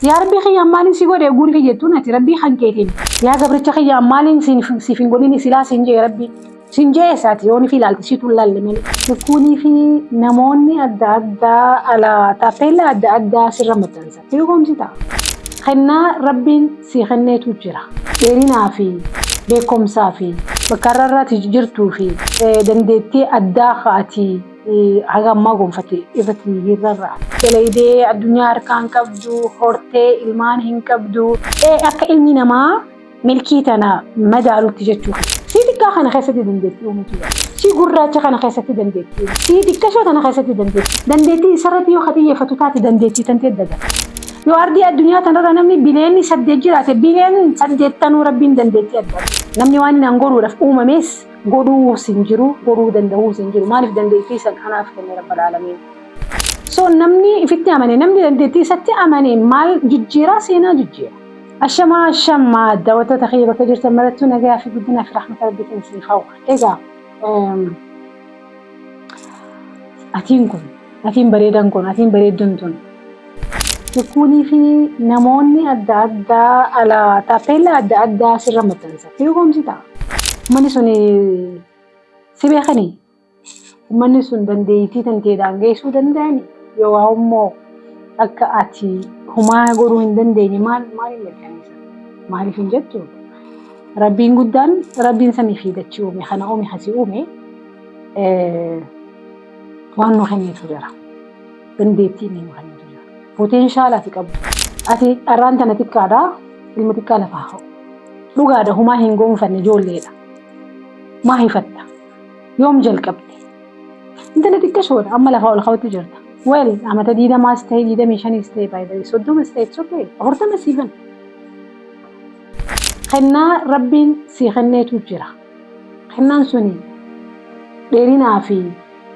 Yaa Rabbii kiyya maaliin si godhe guun kiyya jettuun ati Rabbii kan keetiin. Yaa gabricha kiyya maaliin siif hin godhin silaa siin jee Rabbii. Siin jee eessaati yoo ni fi ilaalte siitu hin laalle malee. Lukkuunii fi namoonni adda addaa alaa taappeellaa adda addaa sirra maxxansan. Si dhugoomsita. Kennaa Rabbiin sii kenneetu jira. Dheerinaa fi beekumsaa fi bakka irra irratti jirtuu fi dandeettii addaa ati haga ammaa gonfatte irratti hin rarra'a. Dalaydee addunyaa harkaa hin qabdu, hortee ilmaan hin qabdu. Akka ilmi namaa milkii tana madaalutti jechuudha. Sii xiqqaa kana keessatti dandeettii uumutu jira. Sii gurraacha kana keessatti dandeettii uumu. Sii xiqqashoo tana keessatti dandeettii. Dandeettii isarratti yoo xiyyeeffatu taate dandeettii tantee dagata. Yoo ardii addunyaa tanarra namni bileenni 8 jiraate bileen 8tanuu Rabbiin dandeettii adda addaa. Namni waan inni godhuudhaaf uumames godhuus hin jiru, godhuu danda'uus hin jiru. Maaliif dandeettii san anaaf kenne Rabbal Aalamiin. So namni ifitti amane, namni dandeettii isatti amane maal jijjiiraa? Seenaa jijjiira. Ashamaa ashamaa daawwattoota kiyya bakka jirtan marattuu nagaa fi guddinaa fi rahmata Rabbiitiin isiniif hawwa. Egaa atiin kun, atiin bareedan kun, atiin bareedduun tun lukkuunii fi namoonni adda addaa alaa taappeellaa adda addaa sirra maxxansan. Si dhugoomsita. Uummanni sun si beekanii? Uummanni sun dandeettii tanteedhaan geessuu danda'ani? Yoo waa immoo akka ati humaa godhuu hin dandeenye maal maaliin mirkaneessan? Maaliif hin jettu? Rabbiin guddaan, Rabbiin samii fi dachii uume, kana uume, hasii uume, waan nu kennetu jira. Dandeettii inni nu kennetu jira. Potential ati qabdu. Ati dharraan tana xiqqaadha. Ilma xiqqaa lafaa ka'u. Dhugaadha, humaa hin gonfanne, ijoolleedha. Maa hifatta? Yoom jalqabde? Intala xiqqashoodha, amma lafaa ol ka'utti jirta. Well, amata 20s ta'e, 25s ta'e, baay'ee 30s ta'e, it's okay. 40 siifan. Kennaa Rabbiin sii kenneetu jira. Kennaan suni dheerinaa fi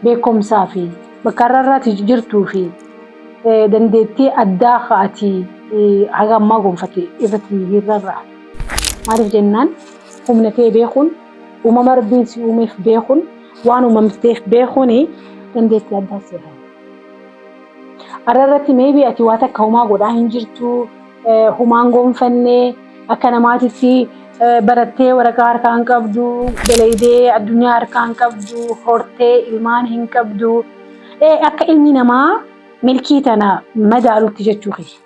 beekumsaa fi bakka irra irratti jirtuu fi dandeettii addaa ati haga ammaa gonfatte irratti hin rarra'a. Maaliif jennaan, humna kee beekuun, uumama Rabbiin si uumeef beekuun, waan uumamteef beekuun dandeettii addaa si kenna. Har'a irratti maybe ati waa takka humaa godhaa hin jirtu, humaan gonfannee, akka namaatitti barattee waraqaa harkaa hin qabdu, dalaydee addunyaa harkaa hin qabdu, hortee ilmaan hin qabdu. Akka ilmi namaa milkii tana madaalutti jechuu kiyya.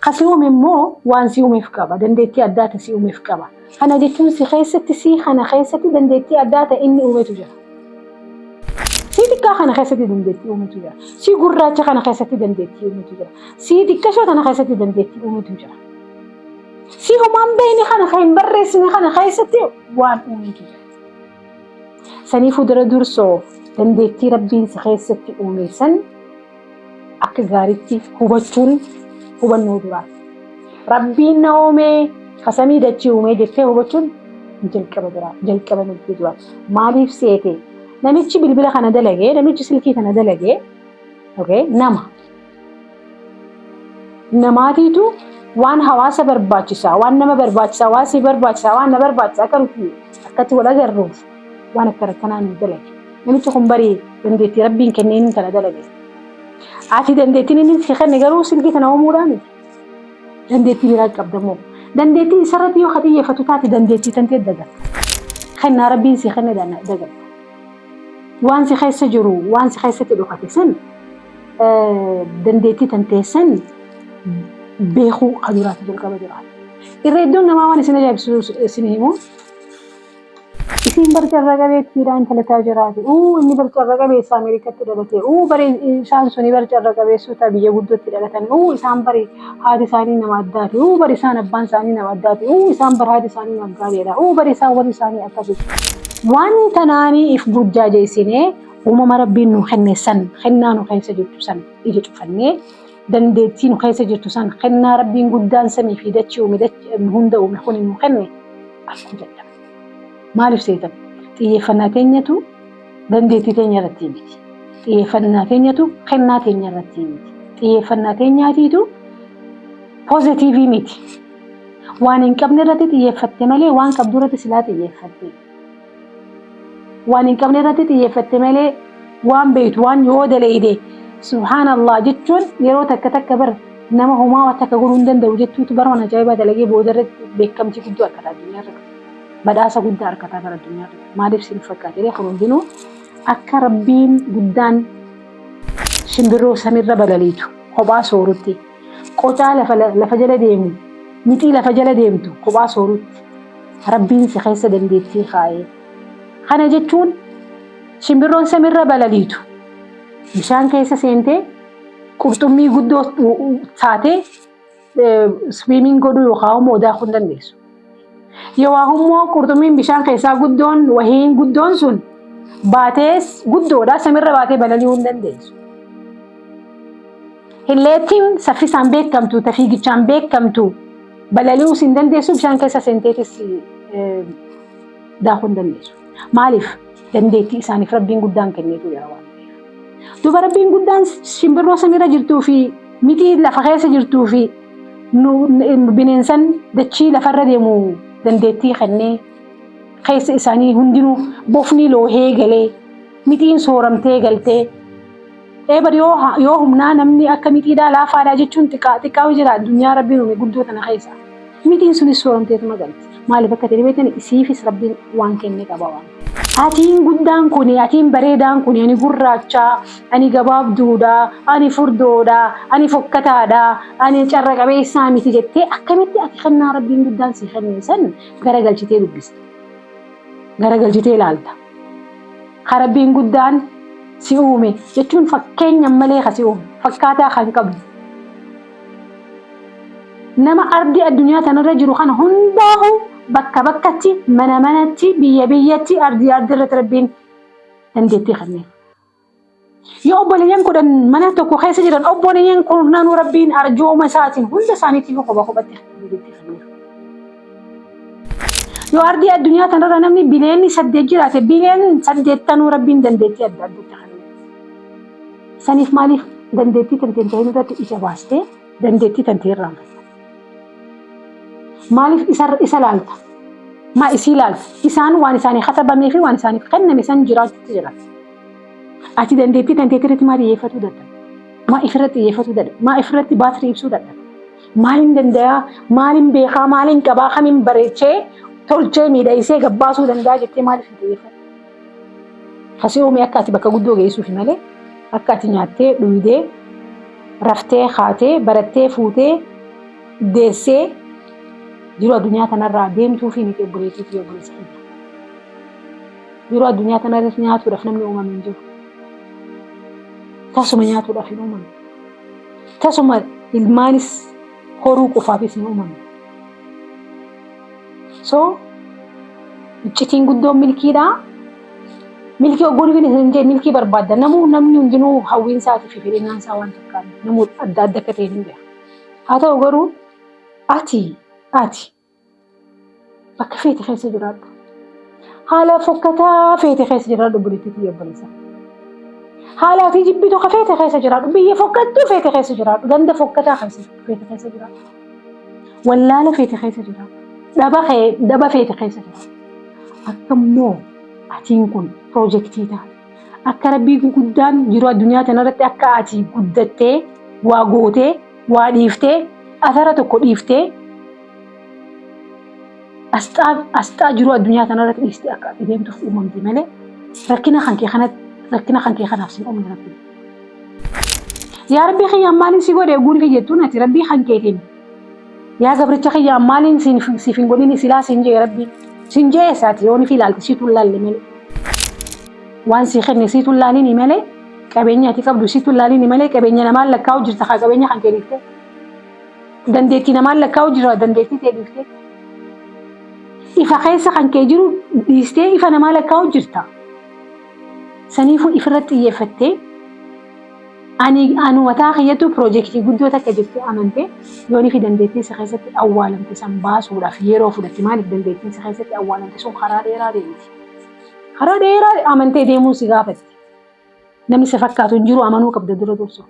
Ka si uume immoo waan si uumeef qaba. Dandeettii addaa ta si uumeef qaba. Kana jechuun si keessatti, si kana keessatti dandeettii addaa ta'e inni uumetu jira. Si xiqqaa kana keessatti dandeettii uumetu jira. Si gurraacha kana keessatti dandeettii uumetu jira. Si xiqqashoo kana keessatti dandeettii uumetu jira. Si humaan beekne kana, kan hin barreessine kana keessatti waan uumetu jira. Saniifuu dura dursoo dandeettii Rabbiin si keessatti uume san akka gaariitti hubachuun hubannoo duraati. Rabbiin na uumee, ka samii dachii uumee jettee hubachuun jalqaba duraa, jalqaba milkii duraati. Maaliif seete? Namichi bilbila kana dalagee, namichi silkii kana dalagee, okay, nama. Namaatiitu waan hawaasa barbaachisaa, waan nama barbaachisaa, waan si barbaachisaa, waan na barbaachisaa, akka nuti akkatti wal agarruuf waan akkana akkanaa nu dalage. Namichi kun barii dandeettii Rabbiin kenneen kana dalage. Ati dandeettiin inni si kenne garuu silkii kana uumuudhaa miti. Dandeettii biraa qabda moo? Dandeettii isarratti yoo xiyyeeffatu taate dandeettii tantee dagatta. Kennaa Rabbiin si kenne dagatta. Waan si keessa jiru, waan si keessatti dhokate san, dandeettii tanteessan beekuu ka duraati, jalqaba duraati. Irra iddoon namaa waan isin ajaa'ibsiisu isin himu. Isiin bar carra qabeettiidha, intala taajiraati. Uu, inni bar carra qabeessa Ameerikaatti dhalate. Uu, bari isaan suni bar carra qabeessota biyya guddootti dhalatan. Uu, isaan bari haati isaanii nama addaati. Uu, bari isaan abbaan isaanii nama addaati. Uu, isaan bar haati isaanii naggaaleedha. Uu, bari isaan warri isaanii akkasi. Waan tanaanii if burjaajeessinee uumama Rabbiin nu kenne san, kennaa nu keessa jirtu san ija cufannee, dandeettii nu keessa jirtu san, kennaa Rabbiin guddaan samii fi dachii uume, dachii hunda uume kun nu kenne arguu dadhabne. Maaliif seetan? Xiyyeeffannaa teenyatu dandeettii teenya irratti miti. Xiyyeeffannaa teenyatu kennaa teenya irratti miti. Xiyyeeffannaa teenyaatiitu positive miti. Waan hin qabne irratti xiyyeeffatte malee waan qabdu irratti silaa xiyyeeffatte. Waan hin qabne irratti xiyyeeffatte malee waan beektu, waan yoo daleyde, subhaanallah jechuun yeroo takka takka bar Nama homaa waan takka godhuu hin danda'u jettuutu bara waan ajaa'ibaa dalagee booda irratti beekamtii guddoo argata addunyaa irratti. Badhaasa guddaa argataa bara addunyaa irratti. Maaliif sin fakkaate kun hundinuu akka Rabbiin guddaan shimbirroo samirra balaliitu kophaa soorutti, qocaa lafa jala deemu, mixii lafa jala deemtu kophaa soorutti Rabbiin si keessa dandeettii kaa'ee. Kana jechuun shimbirroon samirra balaliitu bishaan keessa seentee qurxummii guddoo taatee swimming godhuu yookaan immoo daakuu hin dandeessu. Yookaan immoo qurxummiin bishaan keessaa guddoon wahiin guddoon sun baatee guddoodha samirra baatee balali'uu hin dandeessu. Hilleettiin saffisaan beekamtu, ta fiigichaan beekamtu balali'uus hin dandeessu, bishaan keessa seenteetis daakuu hin dandeessu. Maaliif? Dandeettii isaaniif Rabbiin guddaan kenneetu jira waan ta'eef. Duuba Rabbiin guddaan shimbirroo samiirra jirtuu fi mixii lafa keessa jirtuu fi bineensan dachii lafarra deemu dandeettii kennee, keessa isaanii hundinuu bofni loohee galee, mixiin sooramtee galtee. Eebar yoo humnaa namni akka mixiidhaa laafaadhaa jechuun xiqqaa xiqqaa jira addunyaa Rabbiin uume guddoo tana keessa. Mixiin sunis sooramteetuma galti. Maaliif akka ta'e beektan? Isiifis Rabbiin waan kenne qaba waan. Atiin guddaan kuni, atiin bareedaan kuni, ani gurraachaa, ani gabaabduudha, ani furdoodha, ani fokkataadha, ani carra qabeessaa miti jettee akkamitti ati kennaa Rabbiin guddaan sii kenne san garagalchitee dubbista? Garagalchitee ilaalta. Ka Rabbiin guddaan si uume jechuun fakkeenya malee ka si uume fakkaataa kan qabdu. Nama ardii addunyaa tanarra jiru kana hundaahu bakka bakkatti, mana manatti, biyya biyyatti, ardii ardii irratti Rabbiin dandeettii kenneef. Yoo obboleeyyan 10 mana tokko keessa jiran, obboleeyyan kurnanuu Rabbiin arjooma isaatiin hunda isaaniitiif kopha kophatti dandeettii kenneef. Yoo ardii addunyaa tanarra namni biliyoonni 8 jiraate, biliyoon 8nuu Rabbiin dandeettii adda addatti kenneef. Saniif maaliif dandeettii tanteen ta'in irratti ija baastee dandeettii tantee irraanfatta? Maaliif isa laalta? Maa isii laalta? Isaan waan isaanii katabamee fi waan isaaniif kenname san jiraachuutti jiran. Ati dandeettii tanteetii irratti maa xiyyeeffatuu dadhabde? Maa ifirratti xiyyeeffatuu dadhabde? Maa ifirratti baatirii ibsuu dadhabde? Maaliin dandayaa? Maaliin beekaa? Maaliin qabaa? Kamiin bareechee, tolchee, miidhagsee gabbaasuu danda'a jettee maaliif hin xiyyeeffattu? Kasii uume akka ati bakka guddoo geessuufi malee akka ati nyaattee, dhuydee, raftee, kaatee, barattee, fuutee, deessee jiru addunyaa kanarraa deemtuufi miti, obboleettii fi obboleessa kiyya. Yeroo addunyaa kanarratti nyaatuudhaaf namni uumame hin jiru. Tasuma nyaatuudhaaf hin uumamne. Tasuma ilmaanis horuu qofaafis hin uumamne. So iccitiin guddoon milkiidha. Milkii ogguun fi hin jee milkii barbaadda. Namni hundinuu hawwiin isaatii fi fedhinnaan isaa waan takkaan namuu adda adda akka ta'e hin beeka. Haa ta'u garuu ati bakka feete keessa jiraadhu. Haala fokkataa feete keessa jiraadhu, obboleettii tiyya, obboleessa. Haala ati jibbitu ka feete keessa jiraadhu. Biyya fokkattuu feete keessa jiraadhu. Ganda fokkataa keessa feete keessa jiraadhu. Wallaala feete keessa jiraadhu. Daba feete keessa jiraadhu. Akka immoo atiin kun piroojeektii taate. Akka Rabbii guddaan jiru addunyaa kanarratti akka ati guddattee waa gootee, waa dhiiftee, asara tokko dhiiftee, asxaa jiru addunyaa kanarratti dhiistee akka ati deemtuuf uumamte malee rakkina kan kee kanaaf sin uumne Rabbi. Yaa Rabbii kiyyaan maaliin si godhe guun fi jettuun ati Rabbii kan keetiin yaa gabricha kiyyaan maaliin siif hin godhin silaa siin jee Rabbii siin jee eessaati? Yoon fi ilaalte siitu laalle malee, waan sii kenne siitu laalini malee, qabeenya ati qabdu siitu laalini malee, qabeenya namaan lakkaa'u jirta kaa qabeenya kan kee dhiiftee. Dandeettii namaan lakkaa'u jira dandeettii ta'e dhiiftee. Ifa keessa kan kee jiru dhiistee ifa namaa lakkaa'u jirta. Saniifuu ifirratti xiyyeeffattee, ani anu mataa kiyyattuu piroojeektii guddoo takka jettee amantee, yoonii fi dandeettiin si keessatti awwaalamte san baasuudhaaf yeroo fudhatti. Maaliif? Dandeettiin si keessatti awwaalamte sun karaa dheeraa deemti. Karaa dheeraa amantee deemuun si gaafatti. Namni si fakkaatu hin jiru amanuu qabda dura dursu.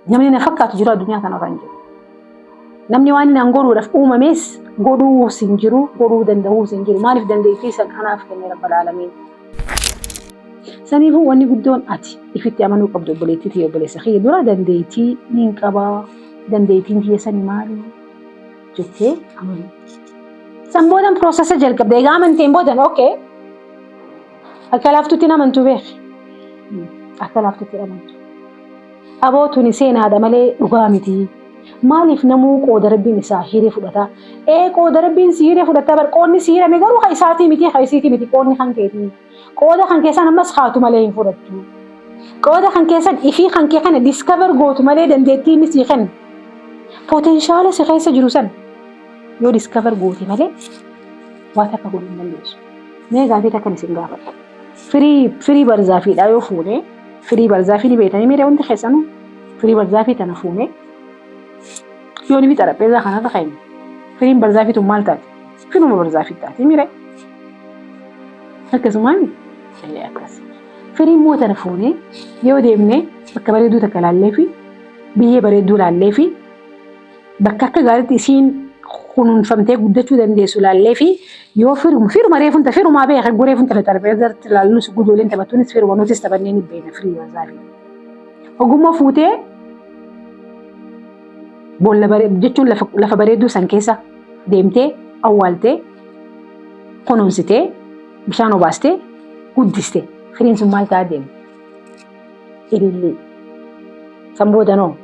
Namni na fakkaatu jiru addunyaa kanarra hin jiru. Namni waan naan godhuudhaaf uumames godhuus hin jiru, godhuu danda'uus hin jiru. Maaliif? Dandeettii san anaaf kenne Rabbal Aalamiin. Saniifuu wanni guddoon ati ifitti amanuu qabdu, obboleettii tiyya, obboleessa kiyya, dura dandeettii niin qabaa. Dandeettiin tiyya sani maali? Jettee amanu. San boodan process jalqabde. Egaa amanteen boodan okay. Akka laaftutti hin amantu beeki. Akka laaftutti hin amantu. Aboo tuni seenaadha malee dhugaa miti. Maaliif namuu qooda rabbiin isaa hiree fudhata? Ee, qooda rabbiin si hiree fudhata bar, qoodni si hirame garuu ka isaatii miti, ka isiitii miti, qoodni kan keetii. Qooda kan keessan ammas haatu malee hin fudhattu. Qooda kan keessan ifii kan kee kana discover gootu malee dandeettii inni sii kennu. Potential si keessa jiru san yoo discover goote malee waa takka godhuu hin dandeessu. Mee gaafii takkan isin gaafadha. Firii barzaafiidhaa yoo fuune, firii barzaafii ni beektanii miidha hundi keessanuu, firii barzaafii tana fuune yoo ni xarapheezaa kanarra keenya, firiin barzaafii tun maal taati? Firuma barzaafii taati miire. Akkasumaan akkas. Firii immoo tana fuunee yoo deemne, bakka bareedduu takka laallee fi biyyee bareedduu laallee fi bakka akka gaariitti isiin kunuunfamtee guddachuu dandeessu laallee fi yoo firuma reefunta firumaa beeka, reefunta xarapheezaa laallus, ijoolleen taphattuunis firuma, nutis taphannee ni beekna firii barzaafii. Ogummaa fuutee boolla jechuun lafa bareedduu san keessa deemtee awwaaltee, kunuunsitee, bishaan obaastee guddiste, firiin sun maal ta'aa deema? Ilillii. San boodanoo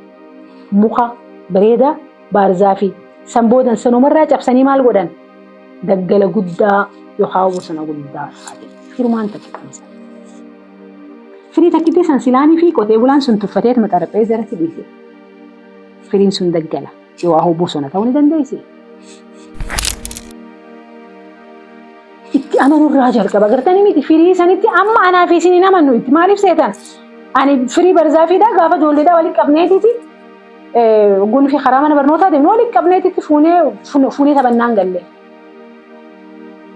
muka bareedaa baarzaafii san boodan sanumarraa cabsanii maal godhan? Daggala guddaa yookaan bosona guddaa taate firumaan takkitti san. Firii takkitti san silaanii fi qotee bulaan sun tuffateetuma xarapheeza irratti dhiise. Firiin sun daggala yookaan bosona ta'uu ni dandeessi. Itti amanurraa jalqaba, gartanii miti? Firii sanitti amma anaa fi isin hin amannu itti. Maaliif seetan? Ani firii barzaafiidha gaafa ijoolleedhaa walitti qabneetiiti gunfi karaa mana barnootaa deemnu walitti qabneetitti fuunee fuunee taphannaan galle.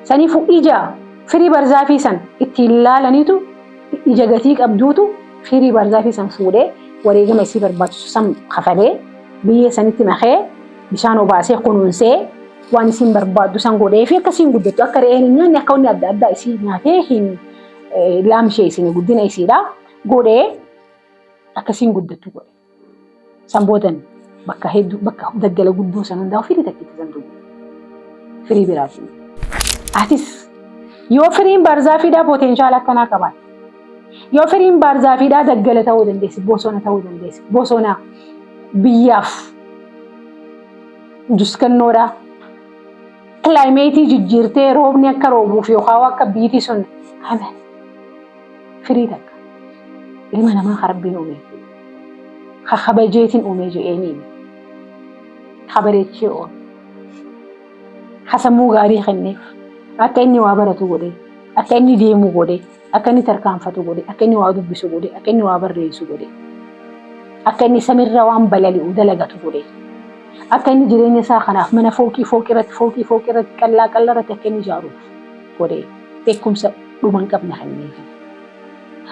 Saniifuu ija firii barzaafii san ittiin laalaniitu, ija gatii qabduutu firii barzaafii san fuudhee, wareegama isii barbaachisu san kafalee, biyyee sanitti makee, bishaan obaasee, kunuunsee, waan isiin barbaaddu san godhee fi akkasiin guddattu, akka re'een hin nyaanne, akka wanni adda addaa isii nyaatee hin laamshee isin guddina isiidha godhee akkasiin guddattu godhe. San boodan bakka hedduu, bakka daggala guddoo san hundaa'u firii takkitti san dhugu. Firii biraati. Atis yoo firiin baarzaafiidhaa potential akkanaa qabaatte, yoo firiin baarzaafiidhaa daggala ta'uu dandeessi, bosona ta'uu dandeessi, bosona biyyaaf juskannoodha. Climate jijjiirtee roobni akka roobuuf yookaan akka biitii sun amen. Firii takka ilma namaa ka rabbiin uume, ka kabajeetiin uume je'eeniin, ka bareechee uume, ka sammuu gaarii kenneef, akka inni waa baratu godhe, akka inni deemu godhe, akka inni tarkaanfatu godhe, akka inni waa dubbisu godhe, akka inni waa barreessu godhe, akka inni samirra waan balali'u dalagatu godhe, akka inni jireenya isaa kanaaf mana fooqii fooqii irratti, fooqii fooqii irratti, qallaa qallaa irratti akka inni ijaaruuf godhe, beekumsa dhuma hin qabne kenneef.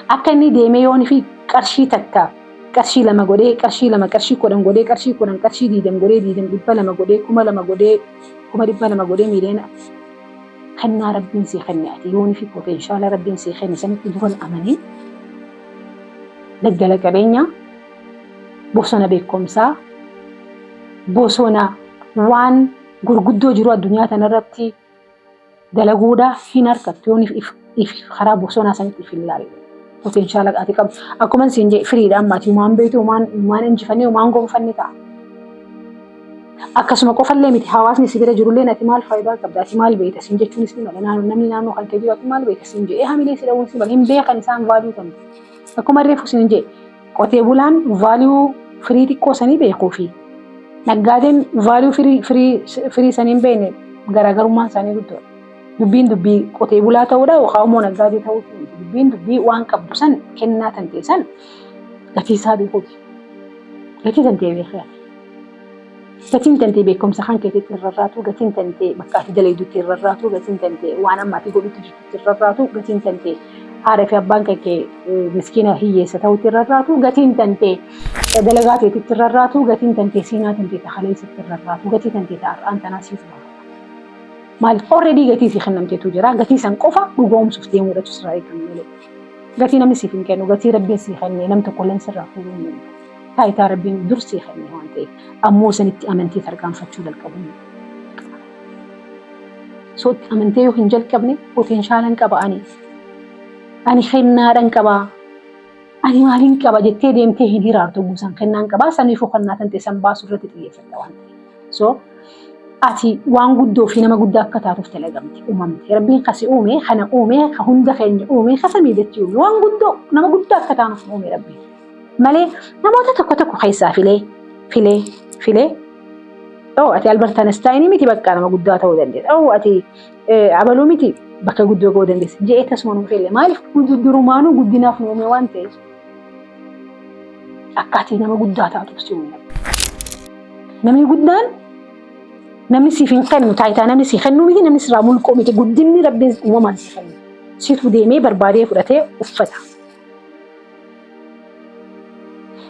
Akka inni deemee yoon fi qarshii takka qarshii 2 godhee, qarshii 2 qarshii 10 godhee, qarshii 10 qarshii 20 godhee, 20 200 godhee, 2000 godhee, 200,000 godhee, miiliyoona kennaa rabbiin sii kenne, ati yoon fi potential rabbiin sii kenne sanitti duran amanii, daggala qabeenyaa, bosona beekumsaa, bosona waan gurguddoo jiru addunyaa tanarratti dalaguudha hin harkattu yoon if karaa bosonaa sanitti if hin laalle. Potential ati qabdu. Akkuma siin jedhe, firiidha amma ati humaan beektu, humaan injifannee, humaan gonfanne ta'a. Akkasuma qofallee miti, hawaasni si bira jirullee ati maal faayidaa qabda, ati maal beekta siin jechuunis ni mala. Namni naannoo kan kee jiru ati maal beekta siin jedhee hamilee si dhawuun si mala. Hin beekan isaan value kan. Akkuma reefu siin jedhe, qotee bulaan value firii xiqqoo sanii beekuu fi naggaadeen value firii sanii hin beekne garaagarummaan isaanii guddoodha. Dubbiin dubbii qotee bulaa ta'uudha yookaan immoo naggaadee ta'uu miti. Dubbiin dubbii waan qabdu san, kennaa tan ta'e san gatii isaa beekuuti. Gatii tan ta'e beekee. Gatiin tan ta'e beekumsa kan keetitti hin rarraatu, gatiin tan ta'e bakka ati dalaydutti hin rarraatu, gatiin tan ta'e waan amma ati godhutti jirtutti hin rarraatu, gatiin tan ta'e haadha fi abbaan kan kee miskiina hiyyeessa ta'utti hin rarraatu, gatiin tan ta'e dalagaa teetitti hin rarraatu, gatiin tan ta'e seenaa tan ta'e takaleessatti hin rarraatu, gatii tan ta'e har'aan tanaa siitu baafata. Maaliif? Already gatii sii kennamteetu jira. Gatii san qofa dhugoomsuuf deemuudhatu sirraa eegama malee. Gatii namni siif hin kennu, gatii rabbiin sii kenne nam tokko illee sirraa fuudhuu hin danda'u. Taayitaa Rabbiin dur sii kenne waan ta'eef. Ammoo sanitti amantee tarkaanfachuu jalqabuun. So itti amantee yoo hin jalqabne, potentialan qaba ani. Ani kennaadhan qabaa. Ani maaliin qaba jettee deemtee hin hiraartu guusan kennaan qabaa, saniifuu kennaa tan ta'e san baasuu irratti xiyyeeffatta waan ta'eef. So ati waan guddoo fi nama guddaa akka taatuuf dalagamte, uumamte. Rabbiin kasi uume, kana uume, ka hunda keenya uume, ka samii dachii uume, waan guddoo nama guddaa akka taanuuf uume Rabbiin. Malee namoota tokko tokko keessaa filee filee filee, "Oh, ati Albert Einstein miti, bakka nama guddaa ta'uu dandeessa. Oh, ati abaluu miti, bakka guddoo ga'uu dandeessa" je'ee tasuma nuuf file. Maaliif? Durumaanuu guddinaaf nu uume waan ta'eef, akka ati nama guddaa taatuuf si uume. Namni guddaan namni siif hin kennu, taayitaa namni si kennu miti, namni sirraa mulquu miti. Guddinni Rabbiin uumamaan si kennu. Situ deemee barbaadee fudhatee uffata.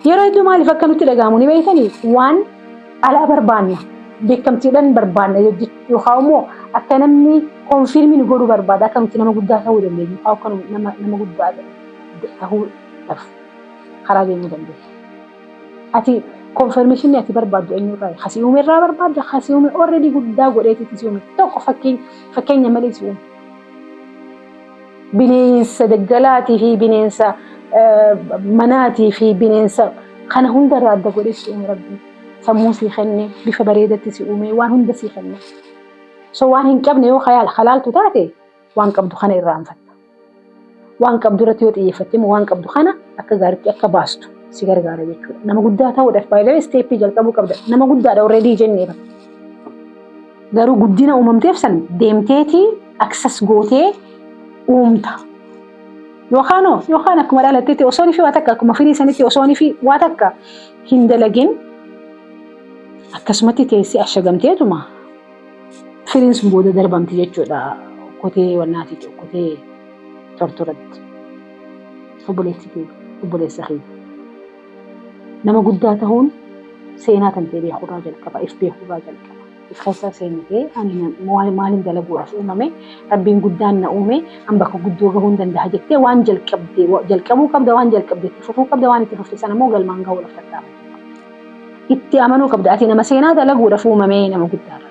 Yeroo hedduu maaliif akka nutti dhaga'amu ni beektanii? Waan alaa barbaanna, beekamtiidhaan barbaanna, yookaan immoo akka namni confirm nu godhuu barbaada, akka nuti nama guddaa ta'uu dandeenyu, yookaan akka nama guddaa ta'uudhaaf karaa deemuu dandeenya. Ati confirmationni ati barbaaddu eenyurraa? Kasii uume irraa barbaadda. Kasii uume already guddaa godheetitti si uume. Tokko fakkeenya malee si uume. Bineensa daggalaatii fi bineensa manaatii fi bineensa kana hundarraa adda godhee si uume Rabbiin. Sammuu si kenne, bifa bareedatti si uume, waan hunda si kenne. So waan hin qabne yoo halaaltu taate, waan qabdu kana irraanfatta. Waan qabdu irratti yoo xiyyeeffatte immoo, waan qabdu kana akka gaariitti akka baastu si gargaara jechuudha. Nama guddaa ta'uudhaaf baay'ee step jalqabuu qabda. Nama guddaadha already jennee. Garuu guddina uumamteef san deemteetii access gootee uumta. Yookaan akkuma dhalatteetti osoo fi waa takka, akkuma firii sanitti osoo fi waa takka hin dalagin, akkasumatti teessee ashagamteetuma firiin sun booda darbamti jechuudha. Okkotee wannaatiiti, okkotee tortoratti. Obboleessi kee, obboleessa kee. Nama guddaa ta'uun seenaa kan ta'e beekuurraa jalqaba, if beekuurraa jalqaba. If keessa seentee, ani maaliin dalaguudhaaf uumame, Rabbiin guddaan na uume, an bakka guddoo gahuu hin danda'a jettee waan jalqabde jalqabuu qabda, waan jalqabde itti fufuu qabda, waan itti fufte sana immoo galmaan gahuudhaaf tattaafachuu qabda. Itti amanuu qabda, ati nama seenaa dalaguudhaaf uumame, nama guddaadha.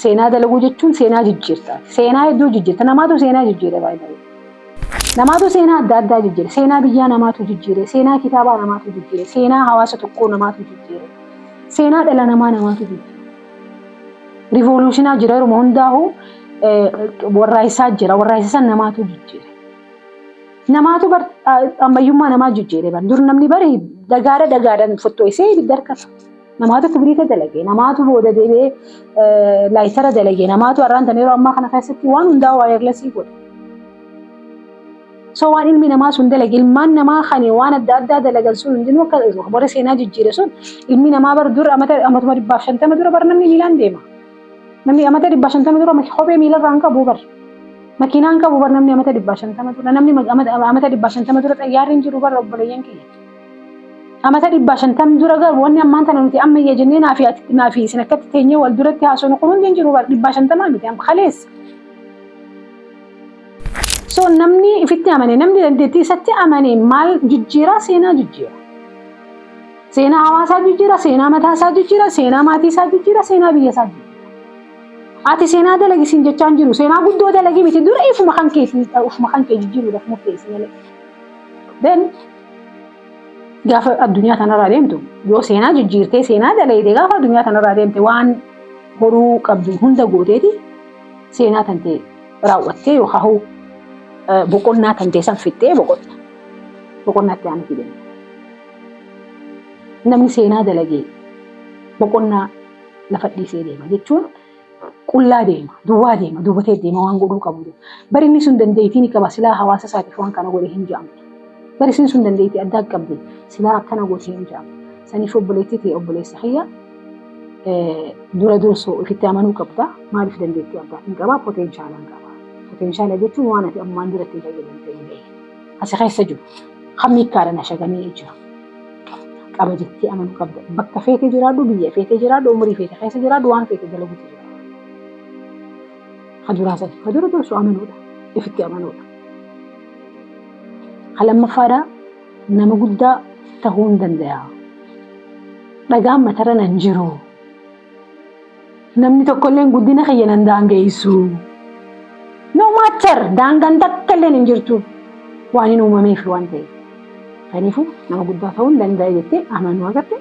Seenaa dalaguu jechuun seenaa jijjiirta. Seenaa hedduu jijjiirta. Namaatu seenaa jijjiire baay'ee. Namaatu seenaa adda addaa jijjiire. Seenaa biyyaa namaatu jijjiire. Seenaa kitaabaa namaatu jijjiire. Seenaa hawaasa tokkoo namaatu jijjiire. Seenaa dhala namaa namaatu jijjiire. Revolutionaa jira, yeroo hundaa'u warraaqsaa jira. Warraaqsa san namaatu jijjiire. Namaatu bar ammayyummaa namaa jijjiire bar. Dur namni bari dhagaadha dhagaadhaan fottoisee ibidda harkata. Namaatu kibriita dalage, namaatu booda deebi'ee lightera dalage, namaatu har'aan tan yeroo ammaa kana keessatti waan hundaa wireless godhe. So waan ilmi namaa sun dalage, ilmaan namaa kan waan adda addaa dalagan sun hundinuu akka warra seenaa jijjiire sun, ilmi namaa bar dur amatuma 150 dura bar namni miilaan deema. Namni amata 150 dura kophee miilarraa hin qabu bar. Makiinaa hin qabu bar namni amata 150 dura. Namni amata 150 dura xayyaarri hin jiru bar, obboleeyyan kiyya. Amata 150 dura garuu wanni ammaan tana nuti ammayya jennee naafi isin akkatti teenyee wal duratti haasofnu kun hundi hin jiru bar, 150 miti amma kaleessa. So namni ifitti amane, namni dandeettii isatti amane maal jijjiiraa? Seenaa jijjiira. Seenaa hawaasaa jijjiira, seenaa mataa isaa jijjiira, seenaa maatii isaa jijjiira, seenaa biyya isaa jijjiira. Ati seenaa dalagi siin jechaa hin jiru. Seenaa guddoo dalagi miti, dura ifuma kan kee jijjiiruudhaaf murteessi malee. Then gaafa addunyaa kanarraa deemtu, yoo seenaa jijjiirtee seenaa dalagde, gaafa addunyaa kanarraa deemte waan godhuu qabdu hunda gooteeti seenaa tan ta'e raawwattee yookaan boqonnaa tan ta'e san fixxee boqotta. Boqonnaatti aanutti deemta. Namni seenaa dalagee boqonnaa lafa dhiisee deema jechuun qullaa deema, duwwaa deema, duwwatee deema waan godhuu qabu. Bari inni sun dandeettii ni qaba, silaa hawaasa isaatiif waan kana godhe hin jedhamtu. Bari isin sun dandeettii addaa qabdi, silaa akkana goote hin jedhamtu. Saniif obboleettii ta'e, obboleessa kiyya, dura dursoo ofitti amanuu qabda. Maaliif? Dandeettii addaa hin qaba, potentiala hin qaba. Potentiala jechuun waan ati ammaan duratti fayyadamte hin beekne. Asi keessa jiru. Kan miikkaadhaan ashagamee jiru. Qaba jettee amanuu qabda. Bakka feete jiraadhu, biyya feete jiraadhu, umurii feete keessa jiraadhu, waan feete dalaguutu jira. Kaduraa sadi. Kadura dursu amanuudha. Ifitti amanuudha. Kan lammaffaadhaa Nama guddaa tahuu hin danda'a. Dhagaan matarra nan jiru. Namni tokkolleen guddina kiyya nan daangeessu. No matter, daangaan takka illee hin jirtu waan hin uumameef waan ta'eef. Kanaafuu nama guddaa ta'uu hin danda'a jettee amanuu agarte.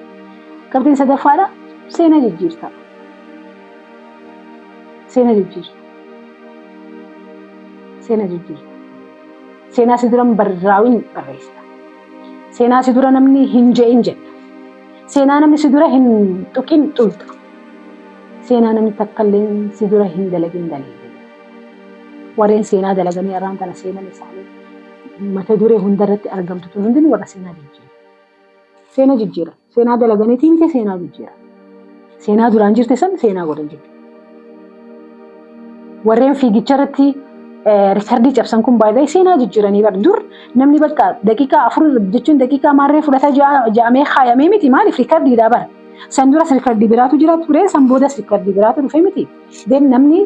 Qabxiin sadaffaadha, seenaa jijjiirta. Seenaa jijjiirta. Seenaa jijjiirta. Seenaa si dura barraa'uun barreessita. Seenaa si dura namni hin je'in jedha. Seenaa namni si dura hin tuqin tuqxa. Seenaa namni takka illee si dura hin dalagin dalagin. Warreen seenaa dalaganii har'aan tana seenan isaanii mata duree hundarratti argamtu tun hundinuu warra seenaa jijjiira. Seenaa jijjiira. Seenaa dalaganiitiin kee seenaa jijjiira. Seenaa duraan jirte san seenaa godhan jechuudha. Warreen fiigicha irratti rikardii cabsan kun baay'ee seenaa jijjiiranii bara. Dur namni bakka daqiiqaa 4 jechuun daqiiqaa maarree fudhata ja'amee kaayamee miti, maaliif rikardiidhaa bara. San duras rikardii biraatu jira ture, san boodas rikardii biraatu dhufe miti. Then namni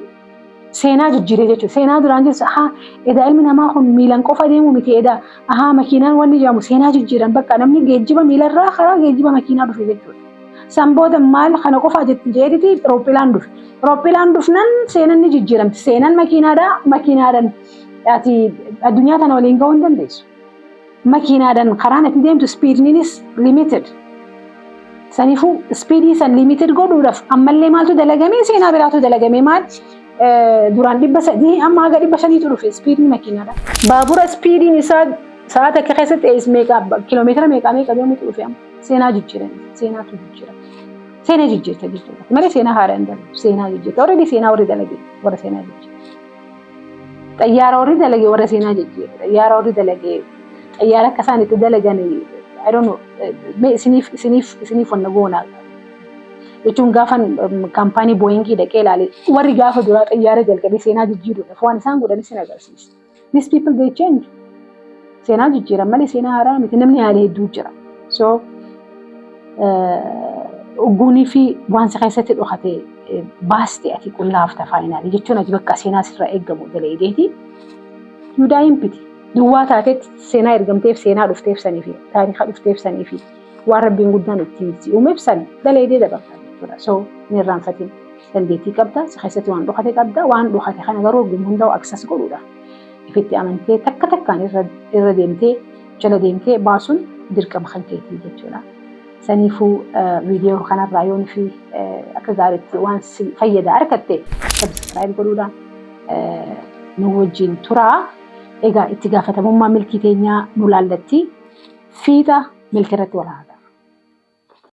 seenaa jijjiiree jechuudha. Seenaa duraan jirtu, ahaa, edaa ilmi namaa kun miilan qofa deemu miti, edaa ahaa makiinaan wanni jedhamu, seenaa jijjiiran. Bakka namni geejjiba miilarraa karaa geejjiba makiinaa dhufe jechuudha. San booda maal kana qofaa jeetiti rooppilaan dhufe. Rooppilaan dhufnan seenan ni jijjiiramti. Seenan makiinaadhaa, makiinaadhaan ati addunyaa tana waliin gahuu hin dandeessu. Makiinaadhaan karaan ati deemtu speedniinis limited. Saniifuu speedii san limited godhuudhaaf ammallee maaltu dalagame? Seenaa biraatu dalagame. Maal, duraan 300, amma haga 500tu dhufe speedni makiinaadha. Baabura speediin isaa sa'a takka keessatti ees meeqa, kiiloomeetira meeqa meeqa deemutu dhufe. Amma seenaa jijjiiran, seenaatu jijjiira. Seenaa jijjiirta jechuudha. Malee seenaa haaraa hin dalagu. Seenaa jijjiirta. Already seenaa warri dalage warra seenaa jijjiira. Xayyaara warri dalage warra seenaa jijjiira. Xayyaara warri dalage, xayyaara akka isaan itti dalagan, I don't know, mee isiniif wanna goona jechuun, gaafan kaampaanii Boeingii dhaqee ilaale, warri gaafa duraa xayyaara jalqabee seenaa jijjiiruudhaaf waan isaan godhan isin agarsiisa. These people, they change. Seenaa jijjiiran malee seenaa haaraa miti. Namni haala hedduu jira. So ogguunii fi waan si keessatti dhokate baaste ati qullaafta finally jechuun, ati bakka seenaa sirraa eeggamu dalayideeti. Yuudaa hin piti. Duwwaa taatetti seenaa ergamteef, seenaa dhufteef sanii fi taariika dhufteef sanii fi waan rabbiin guddaan ittiin si uumeef san dalaydee dabarta jechuudha. So hin irraanfatin, dandeettii qabda, si keessatti waan dhokate qabda. Waan dhokate kana garuu ogummaa hundaa'u access godhuudha. Ifitti amantee takka takkaan irra deemtee, jala deemtee baasuun dirqama kan keetii jechuudha. Saniifuu viidiyoo kanarraa yoon fi akka gaariitti waan si fayyada argatte, subscribe godhuudhaan nu wajjin turaa. Egaa itti gaafatamummaa milkii teenyaa nu laallatti, fiixa milkii irratti wal haa.